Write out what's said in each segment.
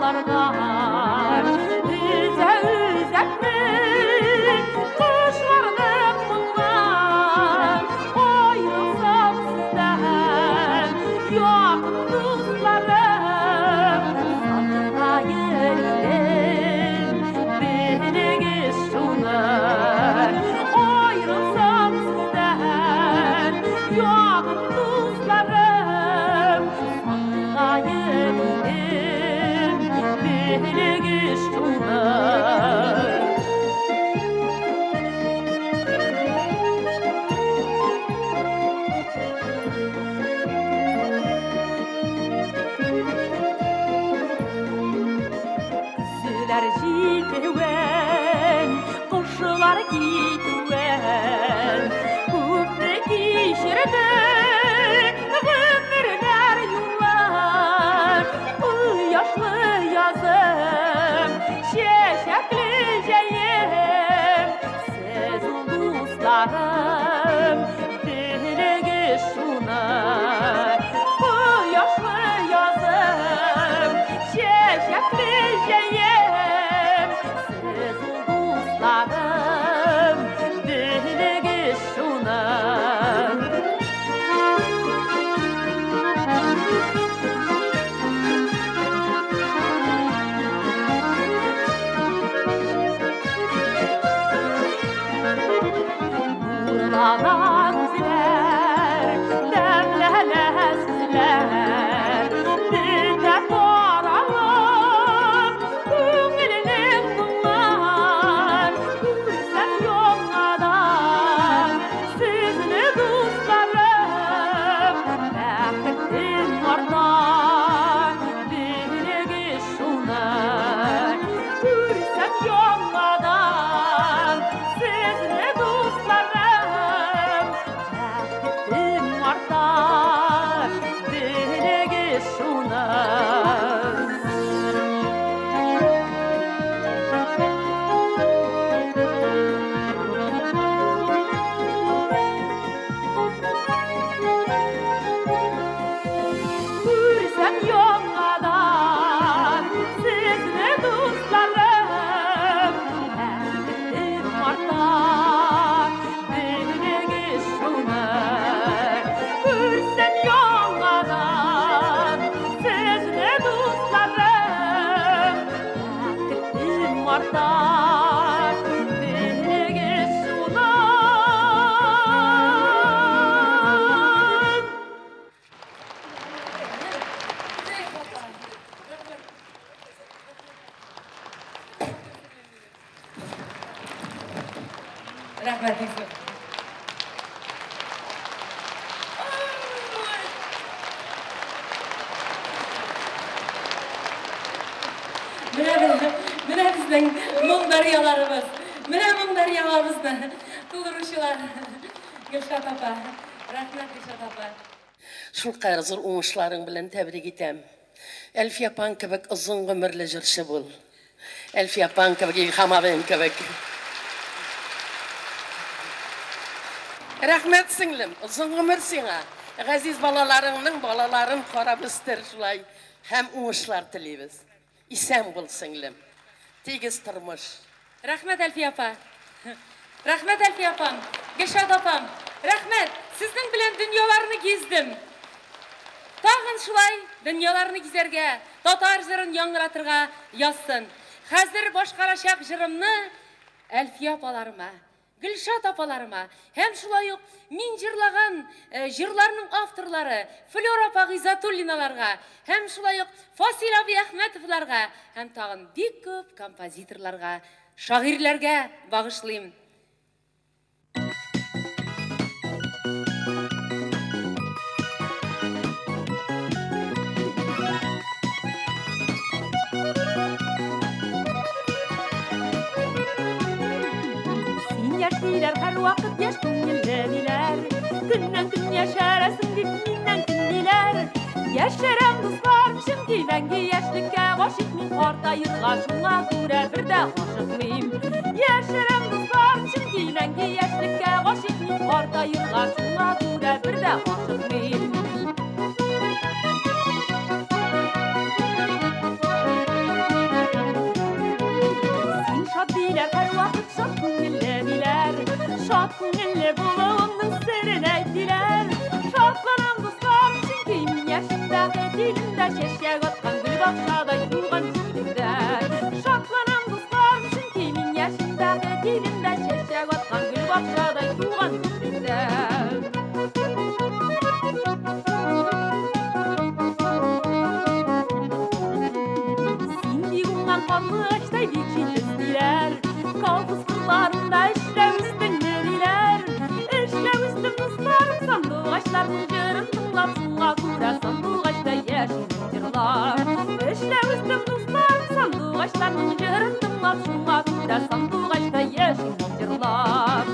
аларга. Өзә үзәкне кошларның моңнан, аерылсам сездән, якын дусларым, сагынаер идем, белегез шуны. Аерылсам сездән, якын дусларым, сагынаер идем, белегез шуны. Көзләр җитүен, кошлар китүен, күпне кичердек гомерләр юлын. Кояшлы язым, чәчәкле җәем, сез ул дусларым, белегез шуны. Кояшлы язым, чәчәкле җәем, сез ул дусларым, белегез шуны. Нурлана күзләр, дәмләнә сүзләр, бетә таралып күңелнең моңнар. Күрсәм яңадан сезне, дусларым, бәхетем арта, белегез шуны. Күрсәм яңадан сезне, дусларым, бәхетем арта, белегез шуны. Күрсәм яңадан сезне, дусларым, бәхетем арта, белегез шуны. Күрсәм яңадан сезне, дусларым, бәхетем арта, белегез шуны. Рәхмәт, бик зур. Менә менә безнең моң дәрьяларыбыз. Менә моң дәрьяларыбызны тулыручылар. Гөлшат апа. Рәхмәт, Гөлшат апа. Шулкадәр зур уңышларың белән тәбрик итәм. Әлфия апаң кебек озын гомерле җырчы бул. Әлфия апаң кебек, Илһам абыең кебек. Рәхмәт, сеңлем, озын гомер сиңа. Газиз балаларыңның балаларын карап үстер шулай һәм уңышлар телибез. Исән бул, сеңлем. Тигез тормыш. Рәхмәт, Әлфия апа. Рәхмәт, Әлфия апам. Гөлшат апам. Рәхмәт. Сезнең белән дөньяларны гиздем. Тагын шулай дөньяларны гизәргә, татар җырын яңгыратырга язсын. Хәзер башкарачак җырымны Әлфия апаларыма, Гөлшат апаларыма һәм шулай ук мин җырлаган җырларның авторлары Флюра апа Гыйзатуллиналарга һәм шулай ук Фасил абый Әхмәтовларга һәм тагын бик күп композиторларга, шагыйрьләргә багышлыйм. Син яшь диләр, һәрвакыт яшь күңелле диләр. Көннән көн яшәрәсең дип миннән көнлиләр. Яшәрәм, дуслар, чөнки мәңге яшьлеккә гашыйк мин, картаерга шуңа күрә бер дә ашыкмыйм. Яшәрәм, дуслар, чөнки мәңге яшьлеккә гашыйк мин, картаерга шуңа күрә бер дә ашыкмыйм. илемдә, чәчәк аткан гөл бакчадай туган җиремдә. Шатланам, дусларым, чөнки мин яшим бәхет илемдә, чәчәк аткан гөл бакчадай туган җиремдә. Син бик уңган карлыгачтай бик җитез диләр, колхоз кырларында эшләп үстеңме диләр. Эшләп үстем, дусларым, сандугачларның җырын тыңлап, шуңа күрә сандугачтай яшим җырлап. Эшләп үстем, дусларым, сандугачларның җырын тыңлап, шуңа күрә сандугачтай яшим җырлап.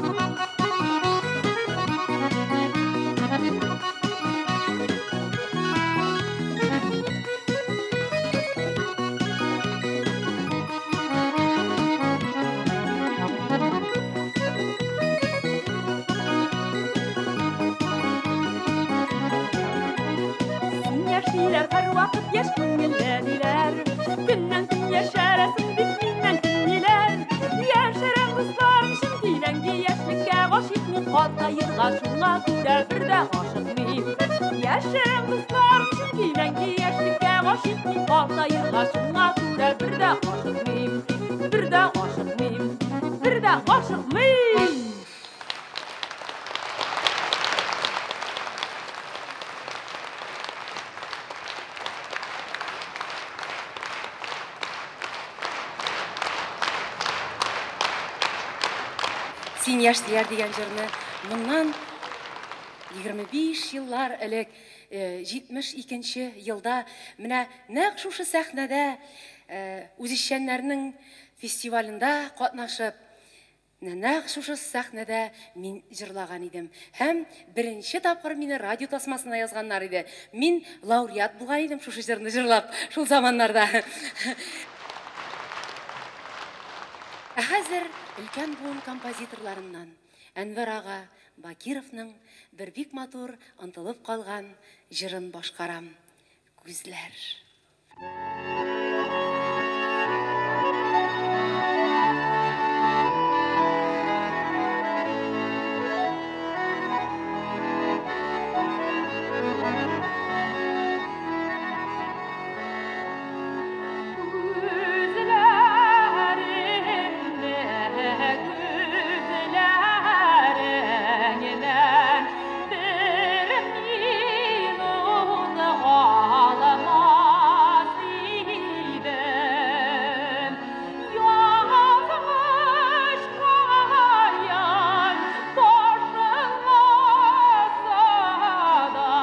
Син яшь диләр, һәрвакыт яшь күңелле диләр. Көннән көн яшәрәсең дип миннән көнлиләр. Яшәрәм, дусларым, чөнки мәңге яшьлеккә гашыйк мин, картаерга шуңа күрә бер дә ашыкмыйм. Яшәрәм, дусларым, чөнки мәңге яшьлеккә гашыйк мин, картаерга шуңа күрә бер дә ашыкмыйм. Бер дә ашыкмыйм, бер дә ашыкмыйм. Син яшь диләр дигән җырны моннан 25 еллар элек, 72 елда менә нәкъ шушы сәхнәдә үзешчәннәрнең фестивалендә катнашып, нәкъ шушы сәхнәдә мин җырлаган идем. Һәм беренче тапкыр мине радио тасмасына язганнар иде. Мин лауреат булган идем шушы җырны җырлап шул заманнарда. Ә хәзер өлкән буын композиторларыннан Әнвәр ага Бакировның бер бик матур онытылып калган җырын башкарам. Күзләр. Күзләреңне, күзләреңнән бер минут калмас идем. Язмыш каян ташламаса да,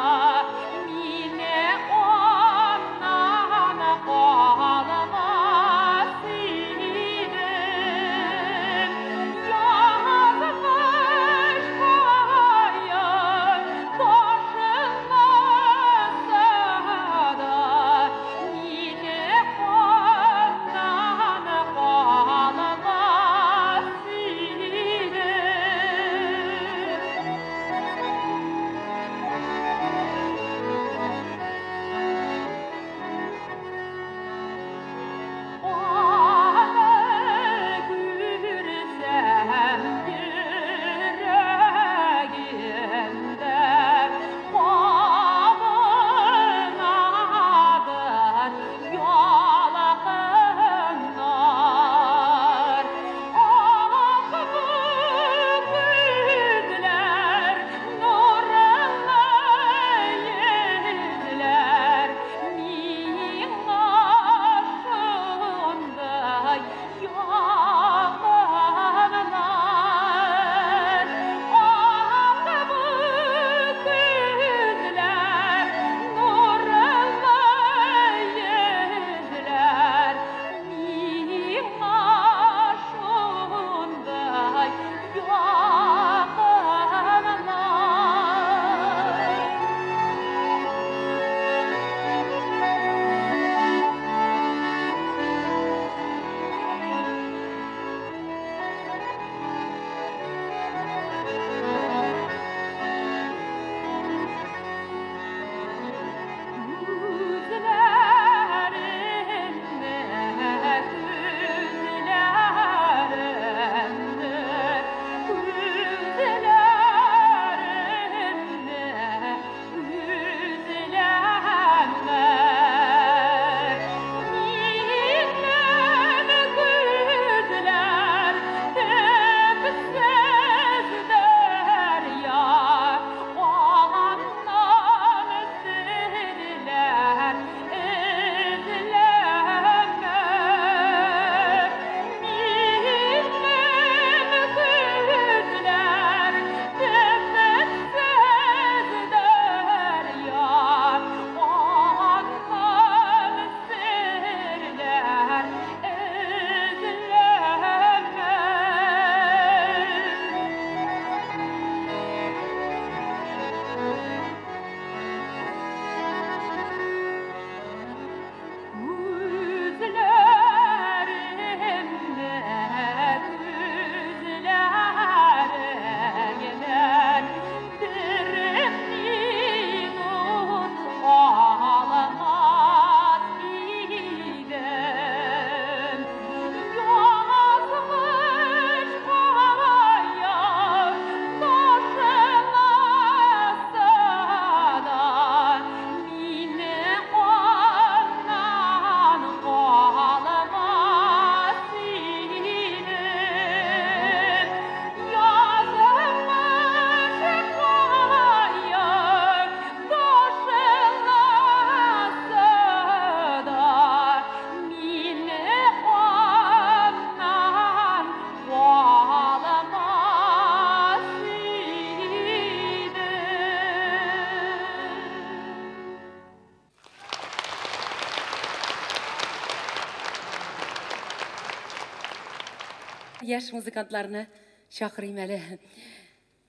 яшь музыкантларны чакырыйм әле.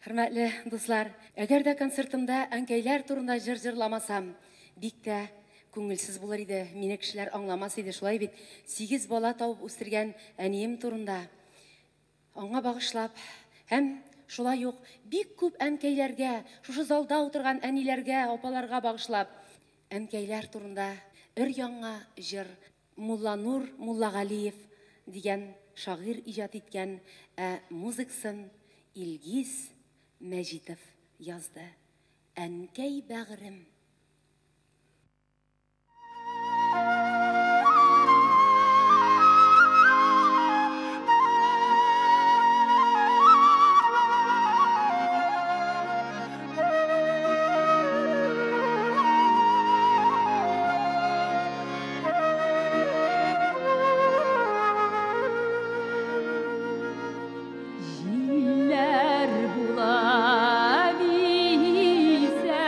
Хөрмәтле дуслар, әгәр дә концертымда әнкәйләр турында җыр җырламасам, бик тә күңелсез булыр иде. Мине кешеләр аңламас иде, шулай бит. 8 бала табып үстергән әнием турында аңа багышлап һәм шулай ук бик күп әнкәйләргә, шушы залда утырган әниләргә, апаларга багышлап, әнкәйләр турында өр-яңа җыр Мулланур Муллагалиев дигән шагыйрь иҗат иткән, ә музыкасын Илгиз Мәҗитов язды. Әнкәй бәгърем. Җилләр була бисәм.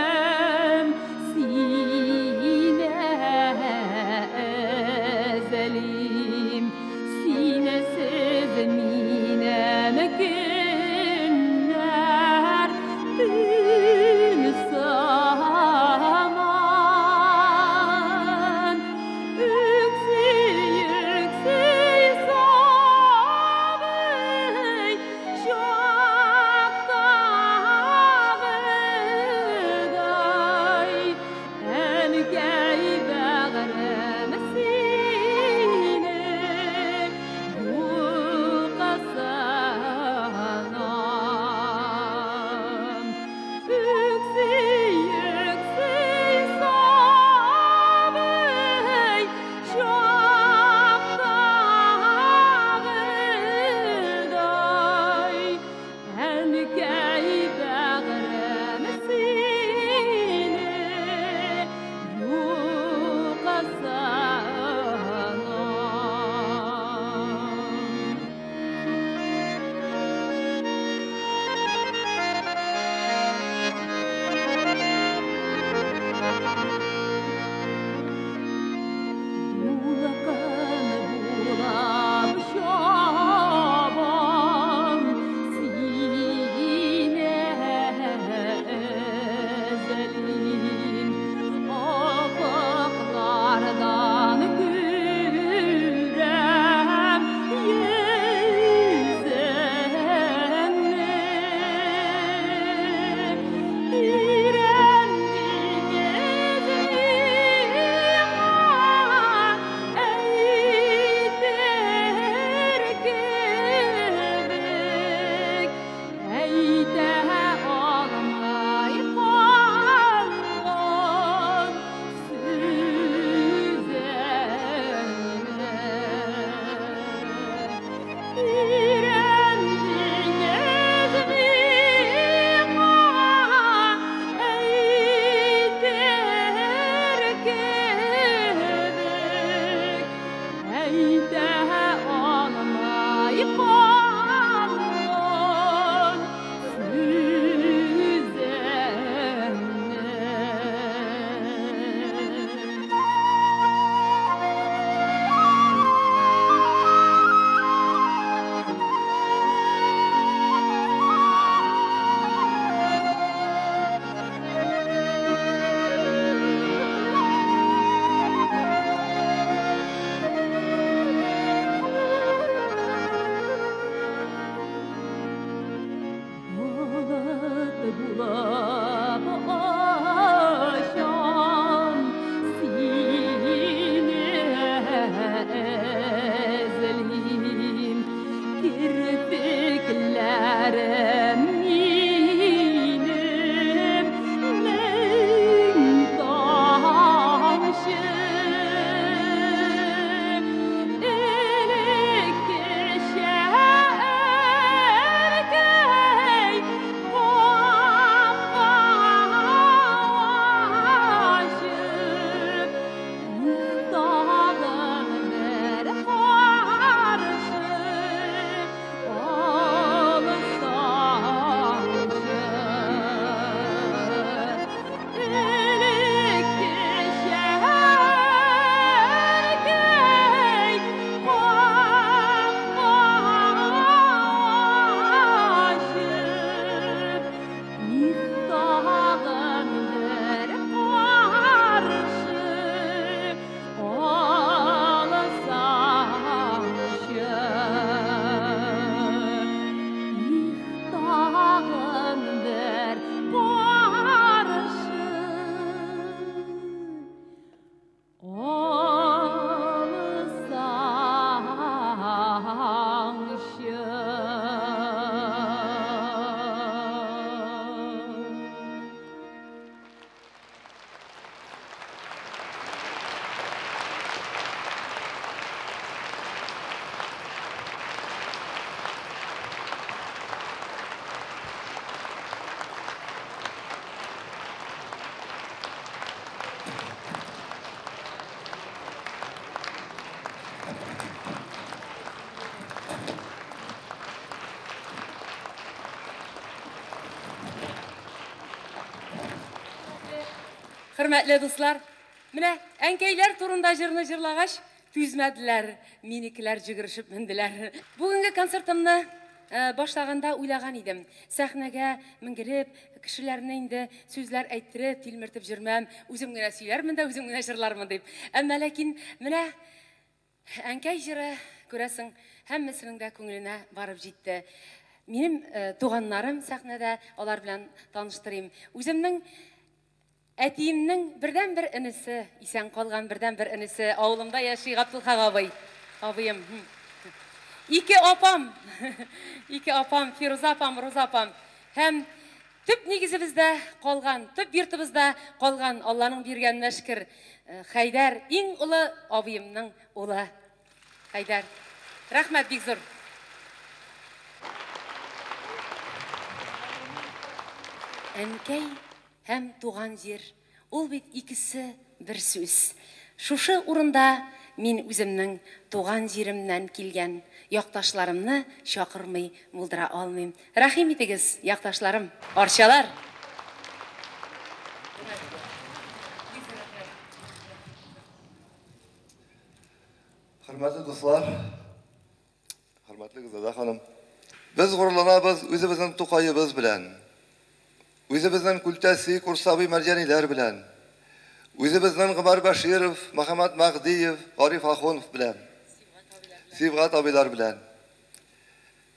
Хөрмәтле дуслар, менә әнкәйләр турында җырны җырлагач, түзмәделәр, минекеләр җөгерешеп менделәр. Бүгенге концертымны башлаганда уйлаган идем. Сәхнәгә менгереп, кешеләрне инде сүзләр әйттереп, тилмертеп җөрмәм, үзем генә сөйләрмен дә, үзем генә җырлармын дип. Әмма ләкин менә әнкәй җыры, күрәсең, һәммәсенең дә күңеленә барып җитте. Минем туганнарым сәхнәдә, алар белән таныштырыйм. Үземнең әтиемнең бердәнбер энесе, исән калган бердәнбер энесе, авылымда яши Габдулхак абый, абыем. Ике апам, ике апам, Фируза апам, Роза апам. Һәм төп нигезебездә калган, төп йортыбызда калган Алланың биргәненә шөкер, Хәйдәр, иң олы абыемның улы. Хәйдәр. Рәхмәт бик зур. Әнкәй һәм туган җир, ул бит икесе бер сүз. Шушы урында мин үземнең туган җиремнән килгән якташларымны чакырмый булдыра алмыйм. Рәхим итегез, якташларым, арчалар! Хөрмәтле дуслар, хөрмәтле Гөлзада ханым, без горурланабыз үзебезнең Тукаебыз белән, үзебезнең Күлтәси, Курсави Мәрҗаниләр белән, үзебезнең Гомәр Бәширов, Мөхәммәт Мәһдиев, Гариф Ахунов белән, Сибгат абыйлар белән.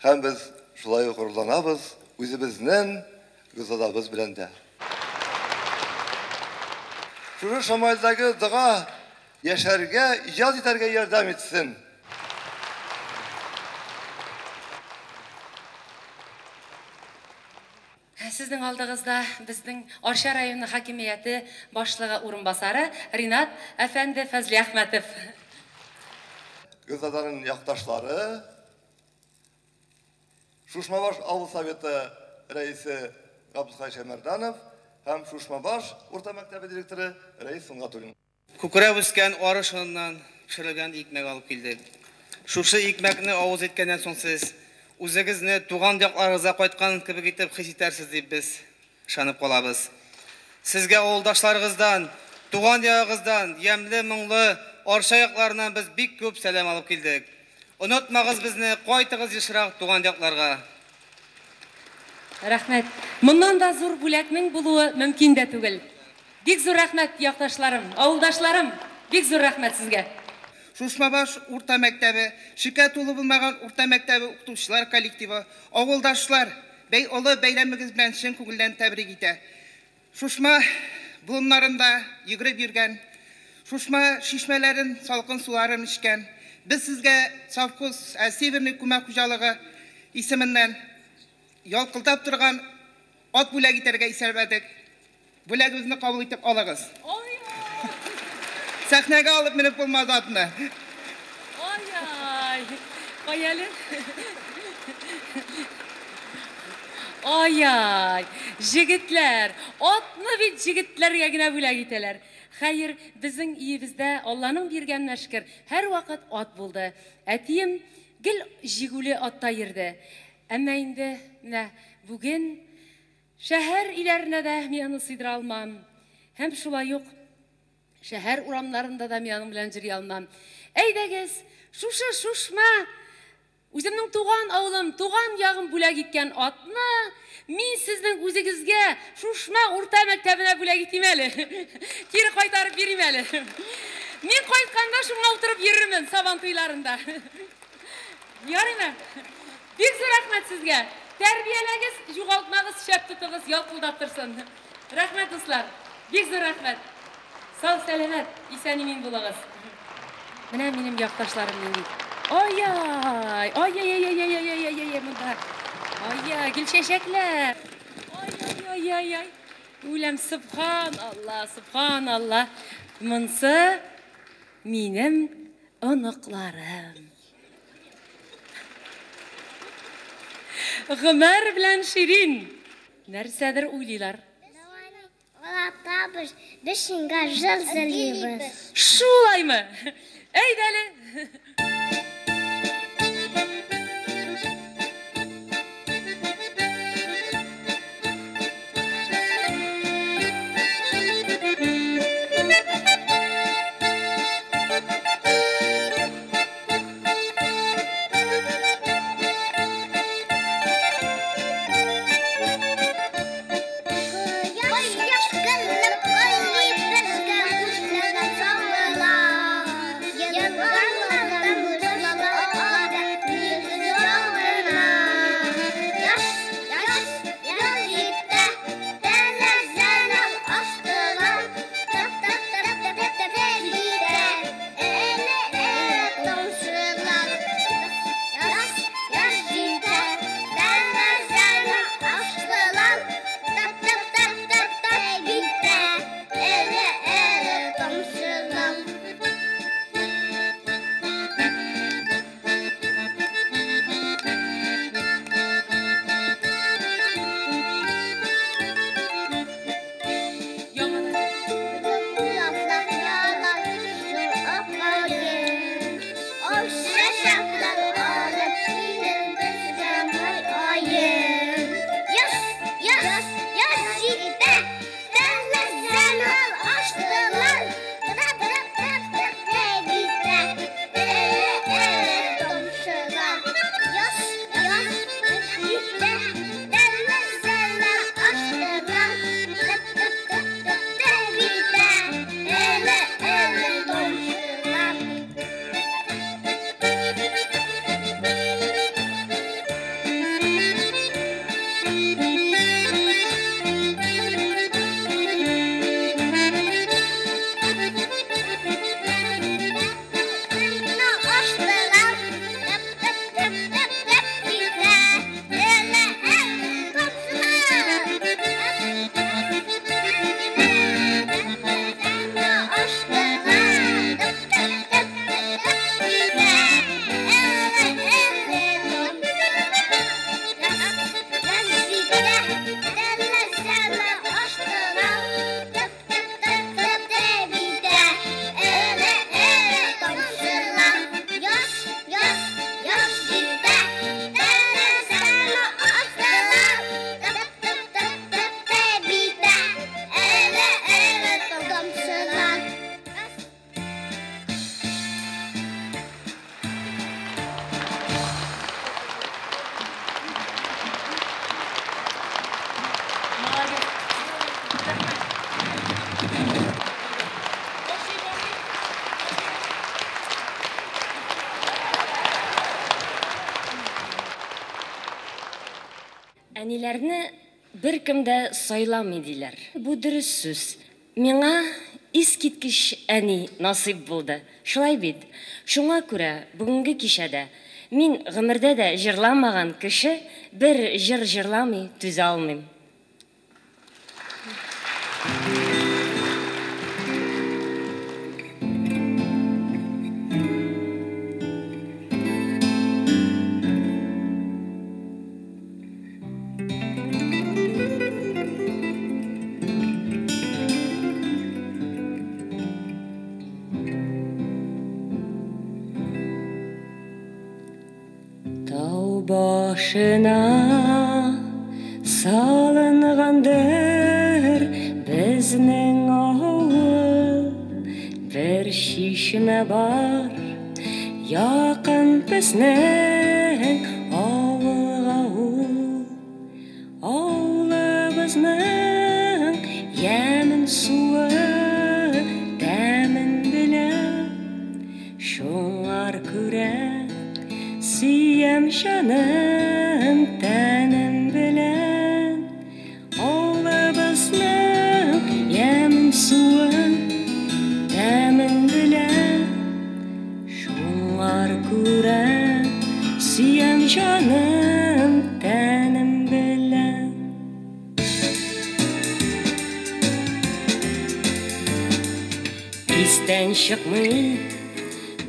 Һәм без шулай ук горурланабыз үзебезнең Гөлзадабыз белән дә. Шушы шамайлдагы дога яшәргә, иҗат итәргә ярдәм итсен. Сезнең алдыгызда безнең Арча районы хакимияте башлыгы урынбасары Ринат әфәнде Фәзлиәхмәтов. Гөлзаданың якташлары, Шушмабаш авыл советы рәисе Габдулхай Шәймәрданов һәм Шушмабаш урта мәктәбе директоры Рәис Сөнгатуллин. Күкрәп үскән арыш оныннан пешерелгән икмәк алып килдек. Шушы икмәкне авыз иткәннән соң сез үзегезне туган якларыгызга кайткан кебек итеп хис итәрсез дип без ышанып калабыз. Сезгә авылдашларыгыздан, туган ягыгыздан, ямьле, моңлы Арча якларыннан без бик күп сәлам алып килдек. Онытмагыз безне, кайтыгыз ешрак туган якларга. Рәхмәт. Моннан да зур бүләкнең булуы мөмкин дә түгел. Бик зур рәхмәт, якташларым, авылдашларым, бик зур рәхмәт сезгә. Шушмабаш урта мәктәбе, Шикә тулы булмаган урта мәктәбе укытучылар коллективы, авылдашлар, бәй олы бәйрәмегез белән чын күңелдән тәбрик итә. Шушма болыннарында йөгереп йөргән, Шушма чишмәләрен, салкын суларын эчкән. Без сезгә совхоз Северный күмәк хуҗалыгы исеменнән ялкылдап торган ат бүләк итәргә исәпләдек. Бүләгебезне кабул итеп алыгыз. Сәхнәгә алып менеп булмады атны. Ай-ай, кай әле? Ай-ай, җегетләр, атны бит җегетләргә генә бүләк итәләр. Хәер, безнең өебездә Алланың биргәненә шөкер, һәрвакыт ат булды. Әтием гел җигүле атта йөрде. Әмма инде менә бүген шәһәр өйләренә дә мин аны сыйдыра алмам. Һәм шулай ук шәһәр урамнарында да мин аның белән йөри алмам. Әйдәгез, шушы Шушма үземнең туган авылым, туган ягым бүләк иткән атны мин сезнең үзегезгә Шушма урта мәктәбенә бүләк итим әле. Кире кайтарып бирим әле. Мин кайтканда шуңа утырып йөрермен Сабан туйларында. Ярыймы? Бик зур рәхмәт сезгә. Тәрбияләгез, югалтмагыз, шәп тотыгыз, ялкылдап торсын. Рәхмәт, дуслар. Бик зур рәхмәт. Сау, сәламәт, исән-имин булыгыз. Менә минем якташларым нинди. Ай-ай, ай-ай-ай-ай-ай-ай-ай-ай, монда. Ай-ай, гөлчәчәкләр. Ай-ай-ай-ай-ай. Үләм, субхан Алла, субхан Алла. Монсы минем оныкларым. Гомәр белән Ширин нәрсәдер уйлыйлар. Алатабыз, без сиңа җыр җырлыйбыз. Шулаймы? Әйдә әле. Әниләрне беркем дә сайламый диләр. Бу дөрес сүз. Миңа искиткеч әни насыйп булды. Шулай бит. Шуңа күрә бүгенге кичәдә мин гомердә дә җырламаган кеше бер җыр җырламый түзә алмыйм. Тау башына салынгандыр безнең авыл, бер чишмә бар якын безнең авылга ул. Авылыбызның ямен суы тәмен белә, шуңар күрә сөям җаным тәнем белән. Авылыбызның ямен суы тәмен белә, шуңар күрә сөям җаным тәнем белән. Истән чыкмый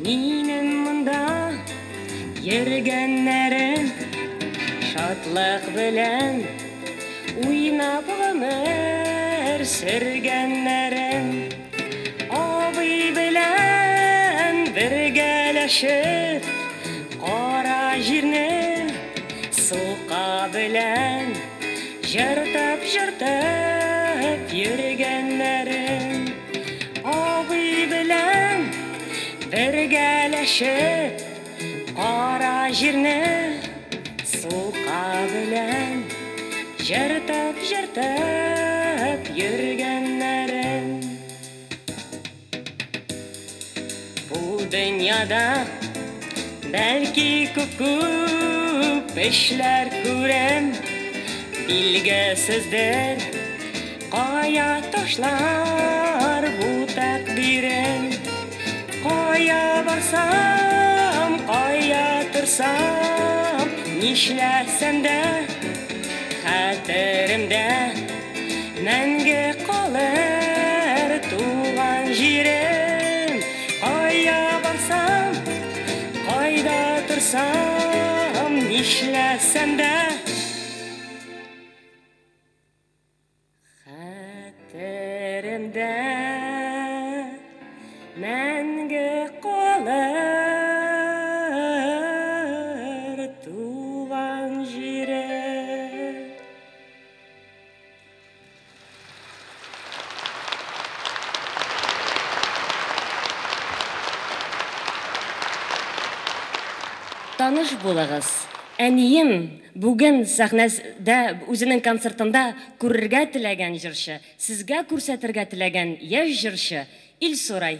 минем монда йөргәннәрем, шатлык белән уйнап гомер сөргәннәрем. Абый белән бергәләшеп кара җирне сука белән җыртып-җыртып йөргәннәрем. Абый белән бергәләшеп кара җирне сука белән җыртып-җыртып йөргәннәрем. Бу дөньяда бәлки күп-күп эшләр күрәм, билгесездер кая ташлар бу тәкъдирем. Кая барсам, кая торсам, нишләсәм дә хәтеремдә мәңге калыр туган җирем. Кая барсам, кайда торсам, нишләсәм дә хәтеремдә мәңге калыр туган җирем. Таныш булыгыз. Әнием бүген сәхнәдә үзенең концертында күрергә теләгән җырчы, сезгә күрсәтергә теләгән яшь җырчы Илсурай.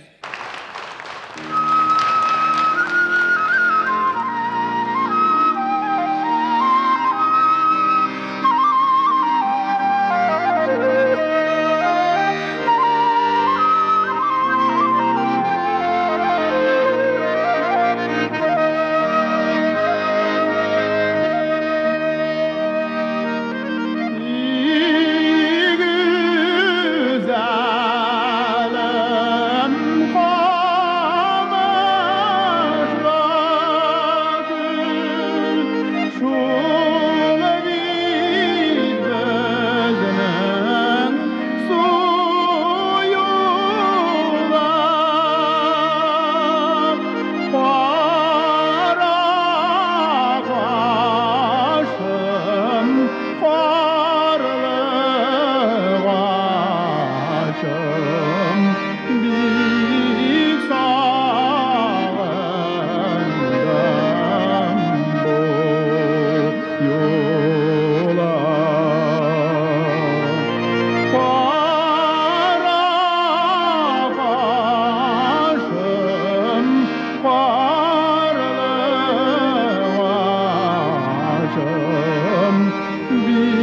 Bir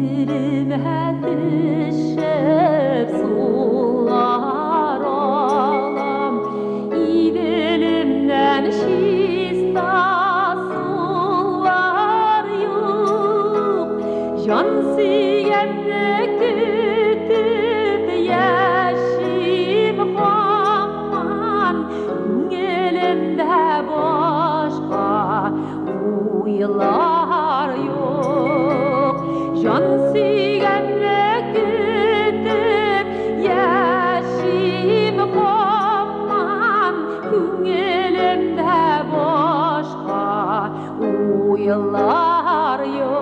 Иделемә төшеп сулар алам, Иделемнән чиста сулар юк. Җан сөйгәнне көтеп яшим һаман, Күңелемдә башка уйлар юк. Җан сөйгәнне көтеп яшим һаман, Күңелемдә башка уйлар юк.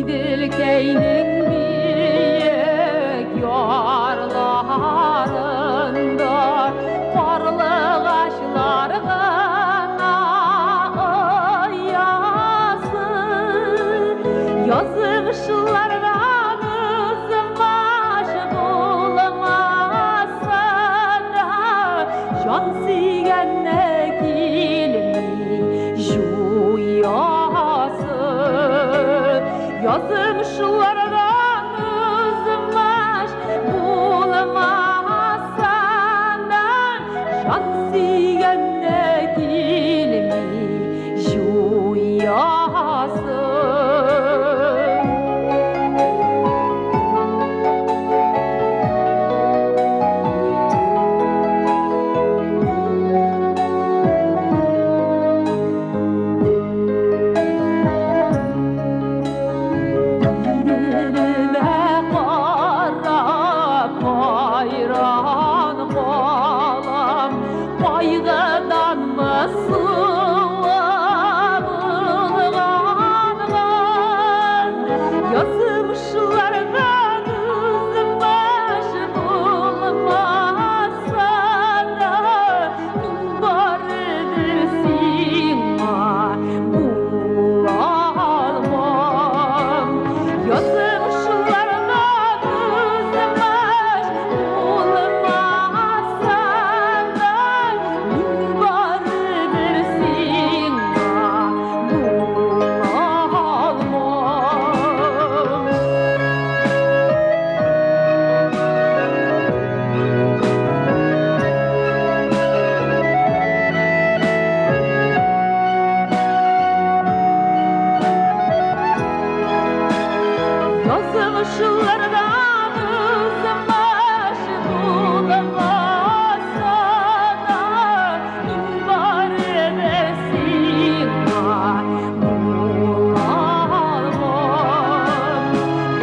Иделкәйнең биек ярларында карлыгачлар гына оясы. Язмышлардан узмаш булмаса да, җан сөйгәнне килми җуясы. Язмышлардан узмаш булмаса да, җан сөйгәнне килми җуясы. Иделемә карап хайран калам, Кайгыданмы сулап булганган. Язмышлардан узмаш булмаса да, Мин барыбер сиңа була алмам. Язмышлардан узмаш булмаса да, Мин барыбер сиңа була алмам. Язмышлардан узмаш булмаса да, Мин барыбер сиңа була алмам.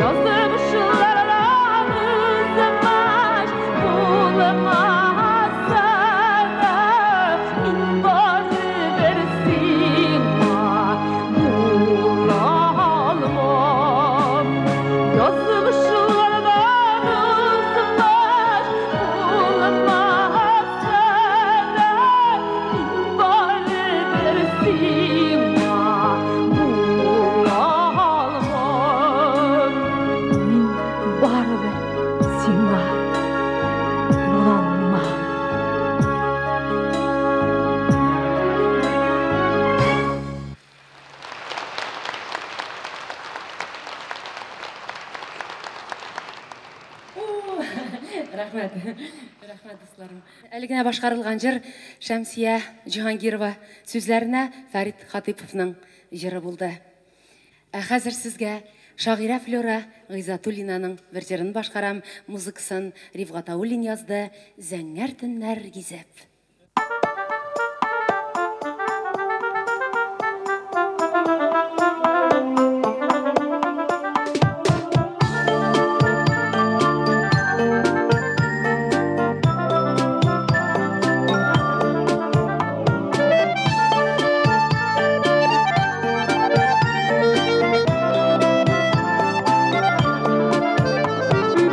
Язмышлардан узмаш булмаса да, Мин барыбер сиңа була алмам. Язмышлардан узмаш булмаса да, Мин барыбер сиңа була алмам. Мин барыбер сиңа була алмам. Рәхмәт. Рәхмәт, дусларым. Әле генә башкарылган җыр Шәмсия Җиһангирова сүзләренә Фәрит Хатыйповның җыры булды. Ә хәзер сезгә шагыйрә Флюра Гыйззәтуллинаның бер җырын башкарам. Музыкасын Рифгат Аулин язды. Зәңгәр төннәр гизеп.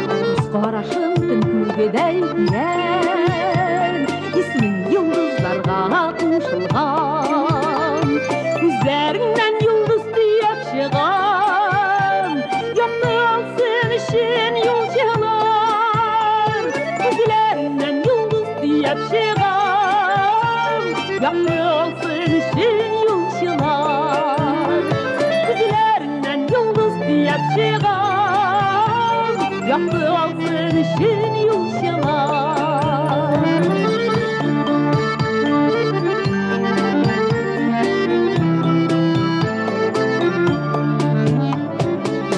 Күз карашың төн күгедәй тирән, Исмең йолдызларга кушылган. Күзләреңнән йолдыз төяп чыгам. Якты алсын өчен юлчылар. Күзләреңнән йолдыз төяп чыгам, якты алсын өчен юлчылар.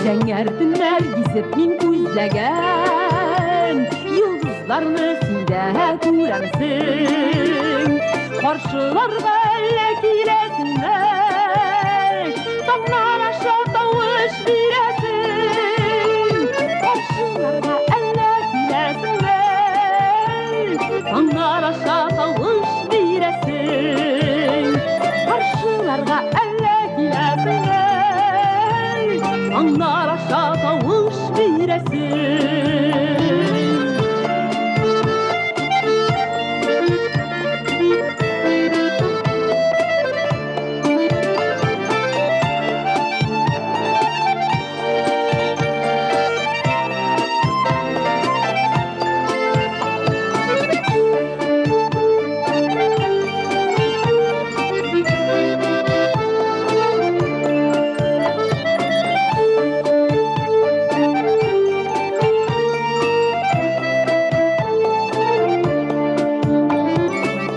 Зәңгәр төннәр гизеп мин күзләгән йолдызларны синдә күрәмсең. Каршыларга әллә киләсеңме? Таңнар аша тавыш бирәсең. Каршыларга әллә киләсеңме? Таңнар аша тавыш бирәсең. Каршыларга әллә киләсеңме? Таңнар аша тавыш бирәсең.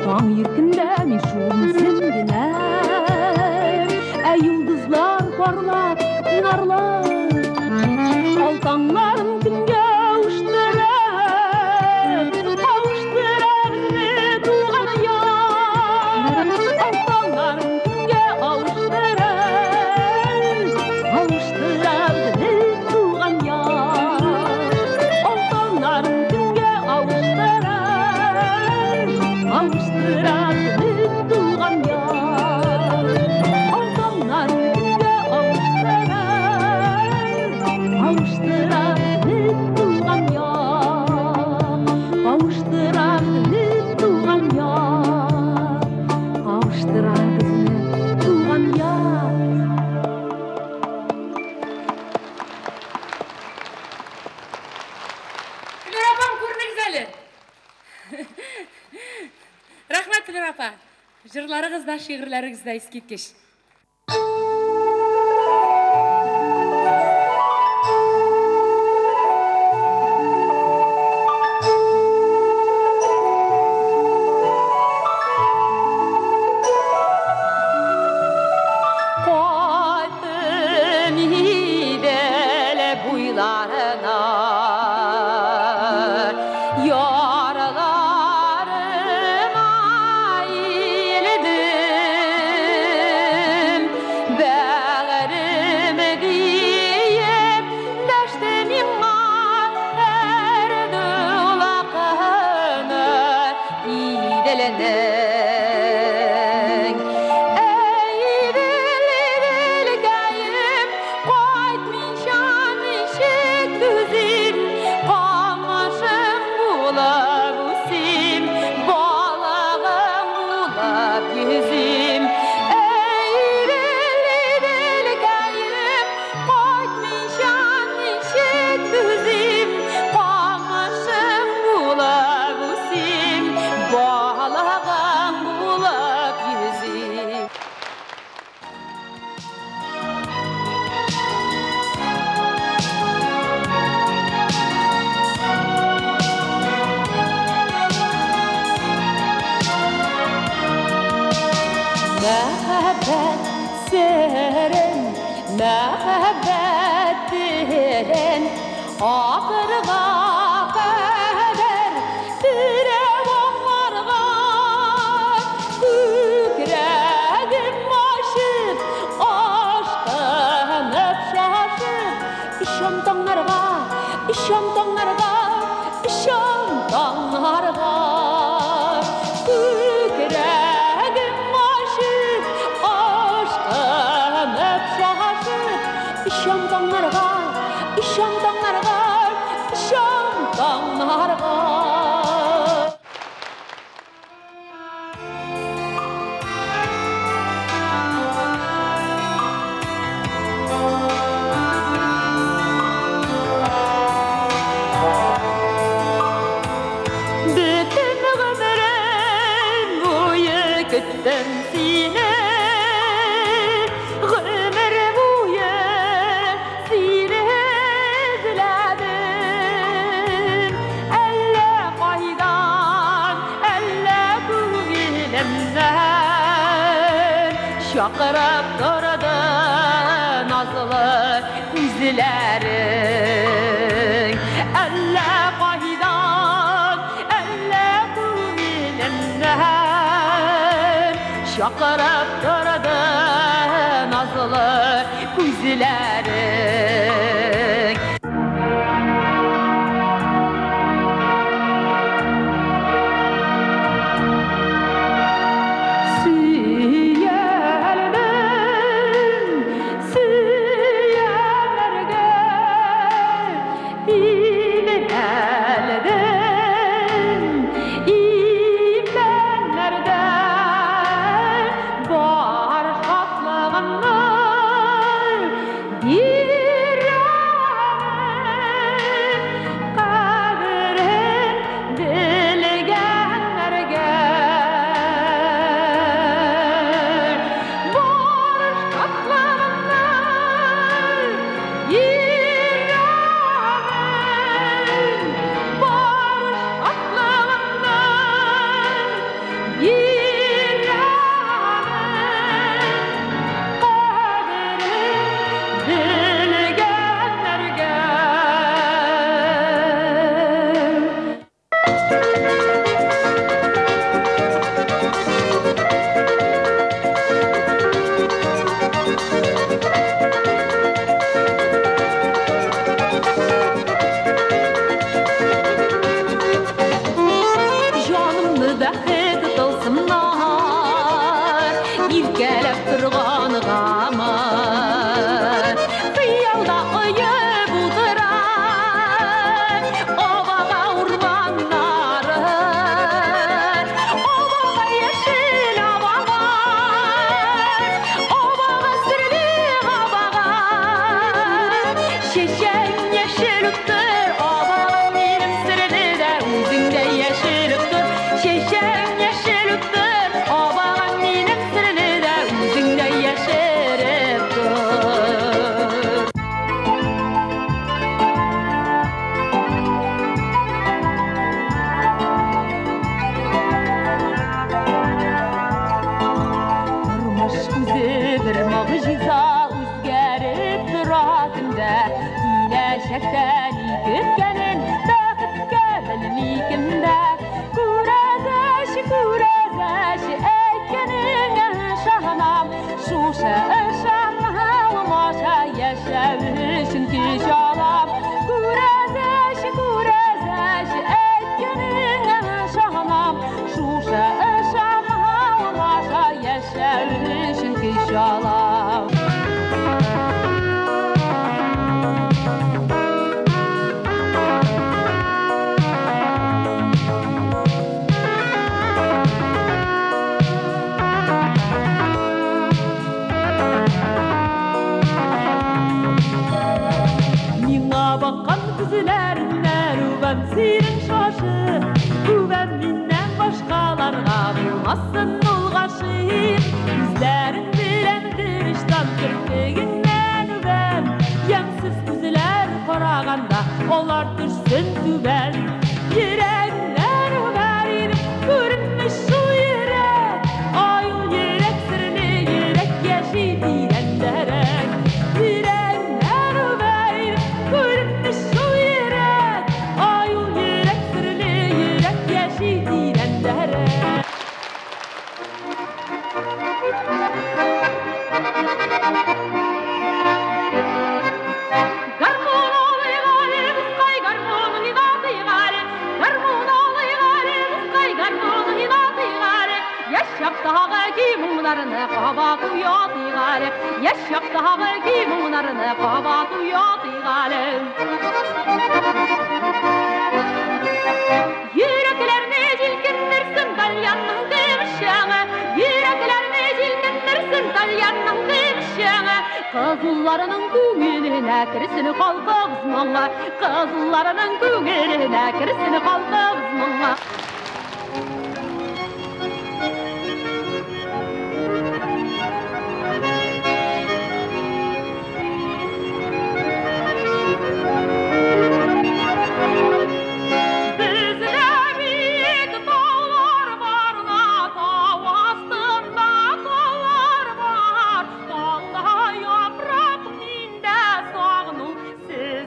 Таң иркендә мин шул үзем генә, ә йолдызлар парлап, нарлар. Ал таңнарын көнгә авыштыра, авыштыра безне туган як. Ал таңнарын көнгә авыштыра, авыштыра безне туган як. Ал таңнарын көнгә авыштыра, авыштыра безне туган як. Ал таңнарын көнгә авыштыра, авыштыра безне туган як. Авыштыра безне туган як. Авыштыра безне туган як. Флюра апам, күренегез әле. Рәхмәт, Флюра апа. Җырларыгыз да, шигырьләрегез дә искиткеч. Кайттым Идел буйларына, яраларыма иелдем. Бәгырем диеп дәште миңа һәр дулакыны Иделнең. Әй, Идел, Иделкәем, кайтмыйча ничек түзим, камышың булып үсим, балыгың булып йөзим. Әй, Идел, Иделкәем, кайтмыйча ничек түзим, камышың булып үсим, балыгың булып йөзим. Мәхәббәт серен, мәхәббәт телен ахырга кадәр терәп аңларга. Күкрәгем ачып, ашкынып шашып, ишан таңнарга, ишан таңнарга, ишан таңнарга. Күкрәгем ачып, ашкынып шашып, ишан таңнарга, ишан таңнарга, ишан таңнарга. Бөтен Чакырып торды назлы күзләрең. Әллә кайдан, әллә күңелемнән чакырып торды назлы күзләрең. Кызылларының күңеленә керсен халкыбыз моңа, кызылларының күңеленә керсен халкыбыз моңа.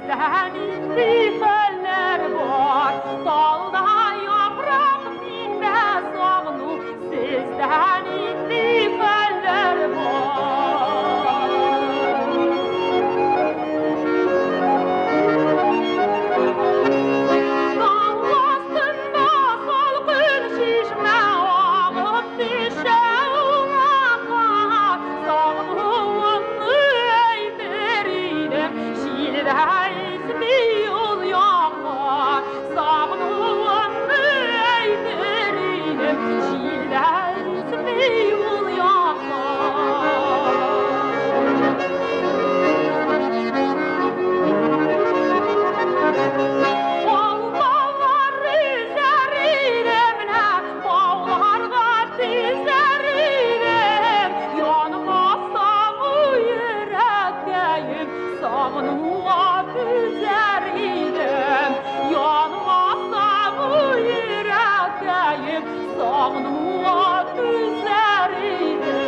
Сездә нинди хәлләр бар? Талда япрак, миндә сагыну. Сездә нинди хәлләр бар? Таң астында салкын чишмә агып төшә уракка. Сагынуымны әйтер идем, җилдә исми ул якка. Сагынуымны әйтер идем, җилдә исми ул якка. Алмалар өзәр идем лә, бауларга тезәр идем. Янмасам йөрәккәем, сагынуга түзәр идем. Янмасам йөрәккәем, сагынуга түзәр идем.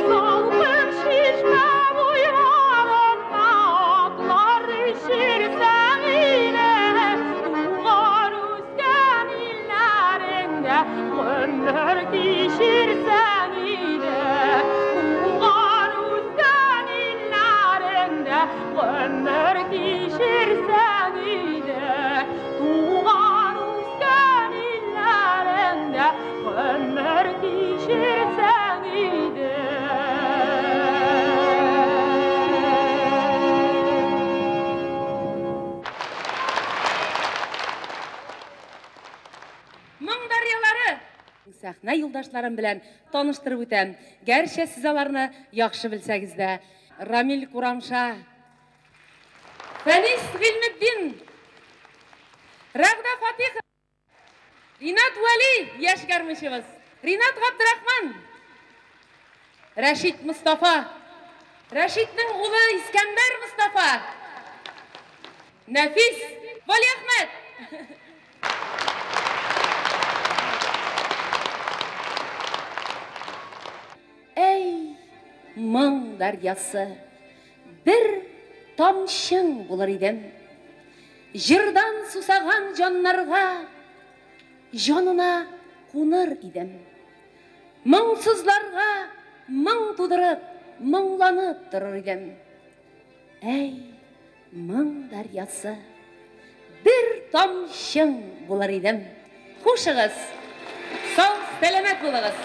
Салкын чишмә буйларында атлар ишерсәң иде, туган үскән илләреңдә гомер кичерсәң иде. Туган үскән илләреңдә гомер кичерсәң иде. Туган үскән илләреңдә гомер кичерсәң иде. Моң дәрьялары сәхнә юлдашларым белән таныштырып үтәм. Гәрчә сез аларны яхшы белсәгез дә. Рамил Курамша, Фәнис Гыйльметдин, Рәгъдә Фатихов, Ринат Вәли, яшь гармунчыбыз, Ринат Габдрахман, Рәшит Мостафа, Рәшитнең улы Искәндәр Мостафа, Нәфис Вәлиәхмәт. Әй, моң дәрьясы, бер тамчың булыр идем. Җырдан сусаган җаннарга җанына куныр идем. Моңсызларга моң тудырып, моңланып торыр идем. Әй, моң дәрьясы, бер тамчың булыр идем. Хушыгыз, сау, сәламәт булыгыз.